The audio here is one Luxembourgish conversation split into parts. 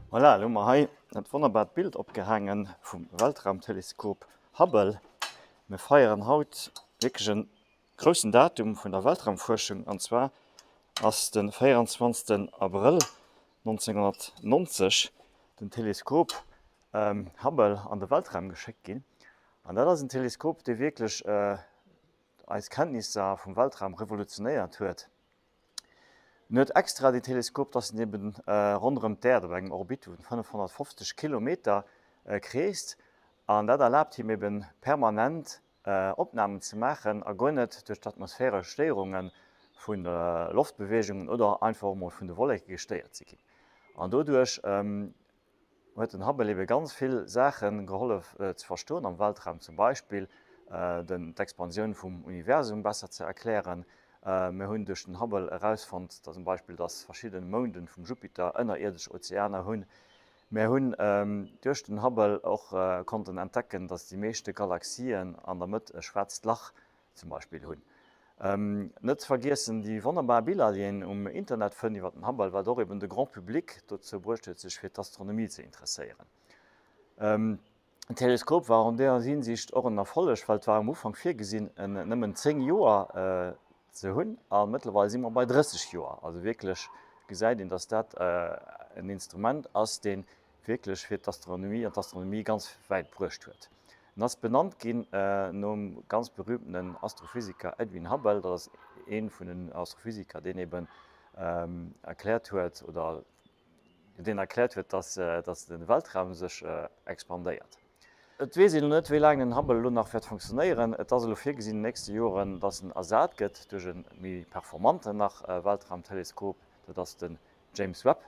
Voilà, elo hu mer hei dat wonnerbart Bild opgehaange vum Weltraumteleskop Hubble. Mir feieren haut wierklech e groussen Datum vun der Weltraumfuerschung, an zwar ass de 24 Abrëll 1990 den Teleskop Hubble an de Weltraum geschéckt ginn. An dat ass en Teleskop, dee wierklech eis Kenntnisser vum Weltraum revolutionéiert huet. En huet extra deen Teleskop, dass en eben ronderëm d'Äerd op engem Orbit vun 550 Kilometer kreest an dat erlaabt him eben permanent Opnamen ze maachen a guer net duerch d'atmosphäresch Stéierunge vun de Loftbeweegungen oder einfach och mol vun de Wolleke gestéiert ze ginn. An doduerch huet den Hubble ebe ganz vill Saache gehollef ze verstoen am Weltraum, zum Beispill d'Expansioun vum Universum besser ze erklären. Mir hunn duerch den Hubble erausfonnt, zum Beispill, datt verschidde Mounden vum Jupiter ënnerierdesch Ozeaner hunn. Mir hunn duerch den Hubble och konnten entdecken, datt déi meeschte Galaxien an der Mëtt e schwaarzt Lach zum Beispill hunn. Net ze vergiessen déi wonnerbar Biller, déi een um Internet fënnt iwwer den Hubble, wat och eben de Grand Public dozou bruecht huet, sech fir d'Astronomie ze interesséieren. Den Teleskop war an där Hinsicht och en Erfolleg, well et war am Ufank virgesinn, en nëmmen 10 Joer ze hunn a mëttlerweil si mer bei 30 Joer. Also wierklech gesäit een, dass dat en Instrument ass, dee wierklech fir d'Astronomie an d'Astronomie ganz wäit bruecht huet. En ass benannt ginn nom ganz berühmtenen Astrophysiker Edwin Hubble. Dat ass ee vun den Astrophysiker, deen eben erkläert huet, oder deen erkläert huet, dass de Weltraum sech expandéiert. Et weess een elo net, wéi laang den Hubble elo nach wäert funktionéieren. Et ass elo virgesinn, an den nächste Joren, dass en ersat gëtt duerch e méi performanten nach Weltraumteleskop, dat ass den James Webb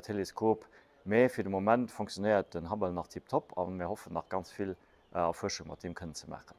Teleskop. Mee fir de Moment funktionéiert den Hubble nach tiptop a mir hoffen nach ganz vill Erfuerschung mat deem kënnen ze maachen.